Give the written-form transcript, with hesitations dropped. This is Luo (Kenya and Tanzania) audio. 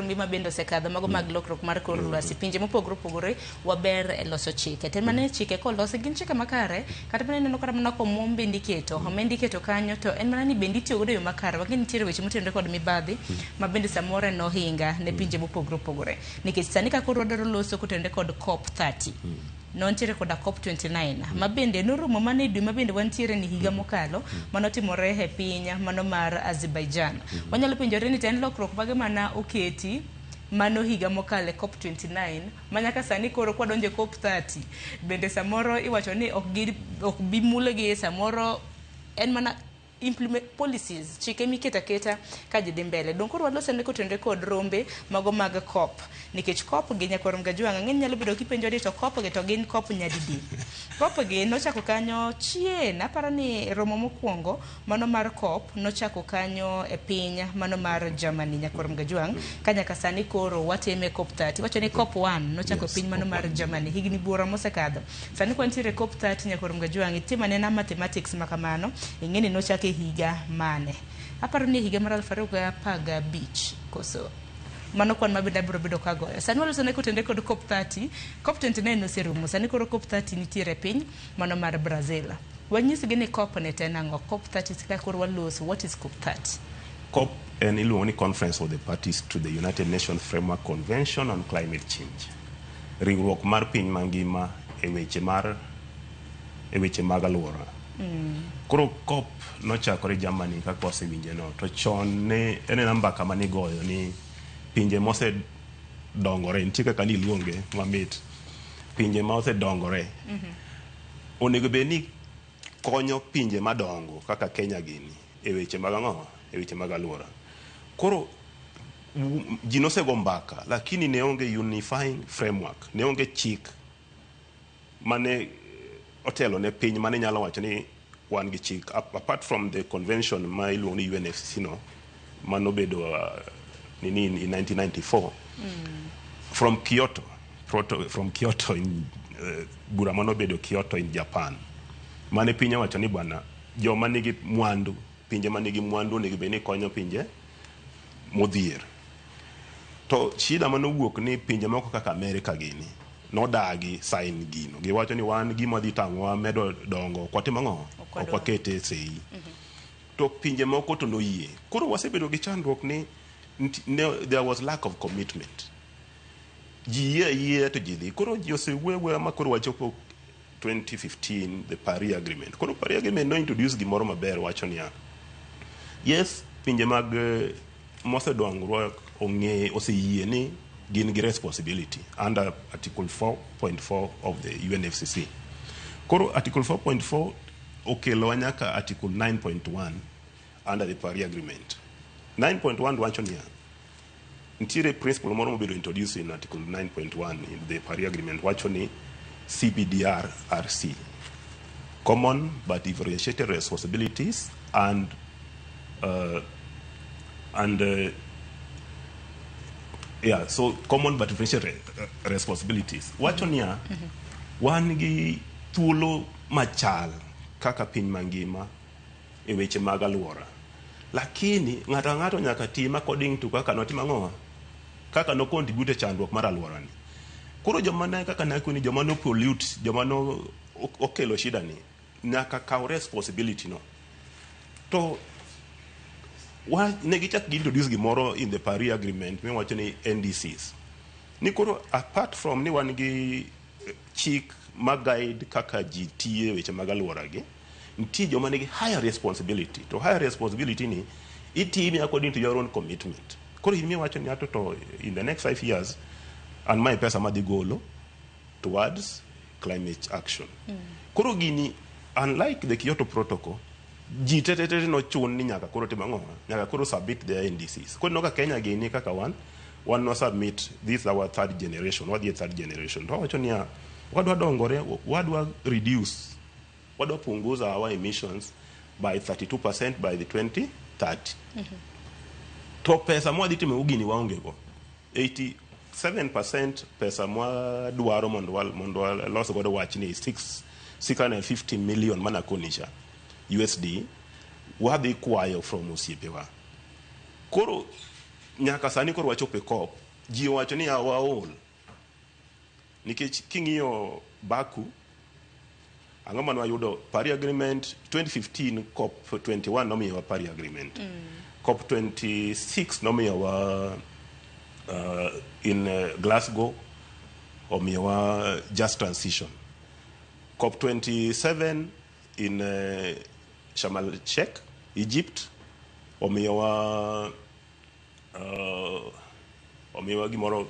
Mima bende osekadho mago mag lokruok mar kor lwasi. Pinje mopogore opogore waber e loso chike. To en mana ni chike kolosi gin chike makare, kata mana ineno kata mana komwom bende iketo, omenda iketo kanyo to en mana ni bende itiyo godo e yo makare. Wang'e ni nitiere weche motenore kod mibadhi ma bende samoro en ohinga ne pinje mopogore opogore. Nikech sani ka koro wadwaro loso kotenore kod COP 30, nontiere koda COP 29 ma bende norumo mana e dwe ma bende wantiere ni higa mokalo manotimore e piny mano mar Azerbaijan. Wanyalo penjore ni to en lokruok mage mana oketi mano higa mokalo e COP 29 ma nyaka sani koro kwadonjo e COP 30 bende samoro iwacho ni ok gi ok bi mulgi, samoro en mana implement policies, chike miketo aketa ka ji dhi mbele. Dong koro walos ane kotenore kod rombe mago mag COP, nikech COP gi nyakwar Mgajwang' ang'e ni nyalo bedo kipenjo ni to COP gi to gin COP nyadidi. COP gi nochako kanyo chien, aparo ni romo mokwongo mano mar COP nochako kanyo e piny mano mar Germany, nyakwar Mgajwang', ka nyaka sani koro watime COP 30. Iwacho ni COP 1 nochako e piny mano mar Germany higni buora mosekadho. Sani kwantiere COP 30, nyakwar Mgajwang', itim anena mathematics ma kamano, ing'e ni nochak e higa mane. Aparo ni e higa mar 2015 koso mano kwan ma bende abiro bedo kagoyo. Sani waloso ne kotenre kod COP 30, COP 29 oserumo, sani koro COP 30 nitiere e piny mano mar Brazil. Wanyisgi ni COP ni to en ang'o? COP 30 ka koro waloso, what is COP 30? COP en iluongo ni Conference of the Parties to the United Nations Framework Convention on Climate Change. Riwruok mar piny mangima e weche mar e weche mag alwora. Koro COP nochakore Germany kaka wasewinje no, to chon ne en ena mbaka mane igoyo ni pinje mosedongore, nitie kaka niluonge mamit, pinje ma osedongore onego bed ni konyo pinje madongo kaka Kenya gini e weche mag ang'o? E weche mag alwora. Koro ji nosego mbaka lakini ne onge unifying framework, ne onge chik mane otelo ne piny mane nyalo wacho ni wan gi chik apart from the convention ma iluongo ni UNFCCC no manobedo nini in 1994 from Kyoto proto, from Kyoto in bura manobedo Kyoto in Japan mane piny owacho ni bwana joma nigi mwandu, pinje manigi mwandu onego bed ni konyo pinje modhier. To shida manowuok ni pinje moko kaka Amerika gini nodagi sign gino. Giwacho ni wan gima dhi tang'owa medo dongo ok watim ang'o? Ok wakete sei. To pinje moko to noyie. Koro wasebedo gi chandruok ni ne, there was lack of commitment. Ji yie ayie to ji dhi. Koro ji osewuoyo awuoya ma koro wachopo 2015, the Paris Agreement. Koro Paris Agreement no introduce gimoro maber, wacho niya, yes, pinje mag mosedongruok ong'e oseyie ni gin gi responsibility under Article 4.4 of the UNFCCC. Koro Article 4.4 okelowa nyaka Article 9.1 under the Paris Agreement. 9.1 wacho niya, nitiere principle moro mobedo introduced in Article 9.1 in the Paris Agreement, wacho ni CBDR RC, common but differentiated responsibilities and yeah, so common but differentiated responsibilities wacho niya, wan gi thuolo machal kaka piny mangima e weche mag alwora, lakini ng'ato ang'ato nyaka tim according to kaka notimo ang'o, kaka no contribute e chandruok mar alwora ni. Koro joma ne kaka nakoni joma no pollute, joma no okelo shida ni nyaka kaw responsibility no. To wa ne gichak gi introduce gimoro in the Paris Agreement miwacho ni NDCs, ni koro apart from ni wan gi chik ma guide kaka ji tiyo e weche mag alwora gi, nitie joma nigi higher responsibility, to higher responsibility ni itime according to your own commitment. Koro in miwacho ni ato to in the next 5 years an mae pesa madhi golo towards climate action. Koro gini, unlike the Kyoto Protocol, ji te te te nochun ni nyaka koro tim ang'o, nyaka koro submit their NDCs. Koro ineno ka Kenya gini kaka wan no submit, this is our third generation, wadhi e third generation, to wawacho niya, wadwa dongore, wadwa reduce, wadwa punguza our emissions by 32% by the 2030. To pesa mwadhi timo gini waonge go. 87% pesa mwadwaro mondo walos godo wachni, 6 650 million mana konicha USD, wadhi kwayo from osiepewa. Koro Nyaka sani koro wachopo e COP, ji owacho ni waol. Nikech king'iyo Baku, ang'o mane wayudo? Paris Agreement 2015 COP 21 nomiyowa Paris Agreement. COP 26 nomiyowa in Glasgow omiyowa just transition. COP 27 in Sharm el Sheikh, Egypt omiyowa gimoro.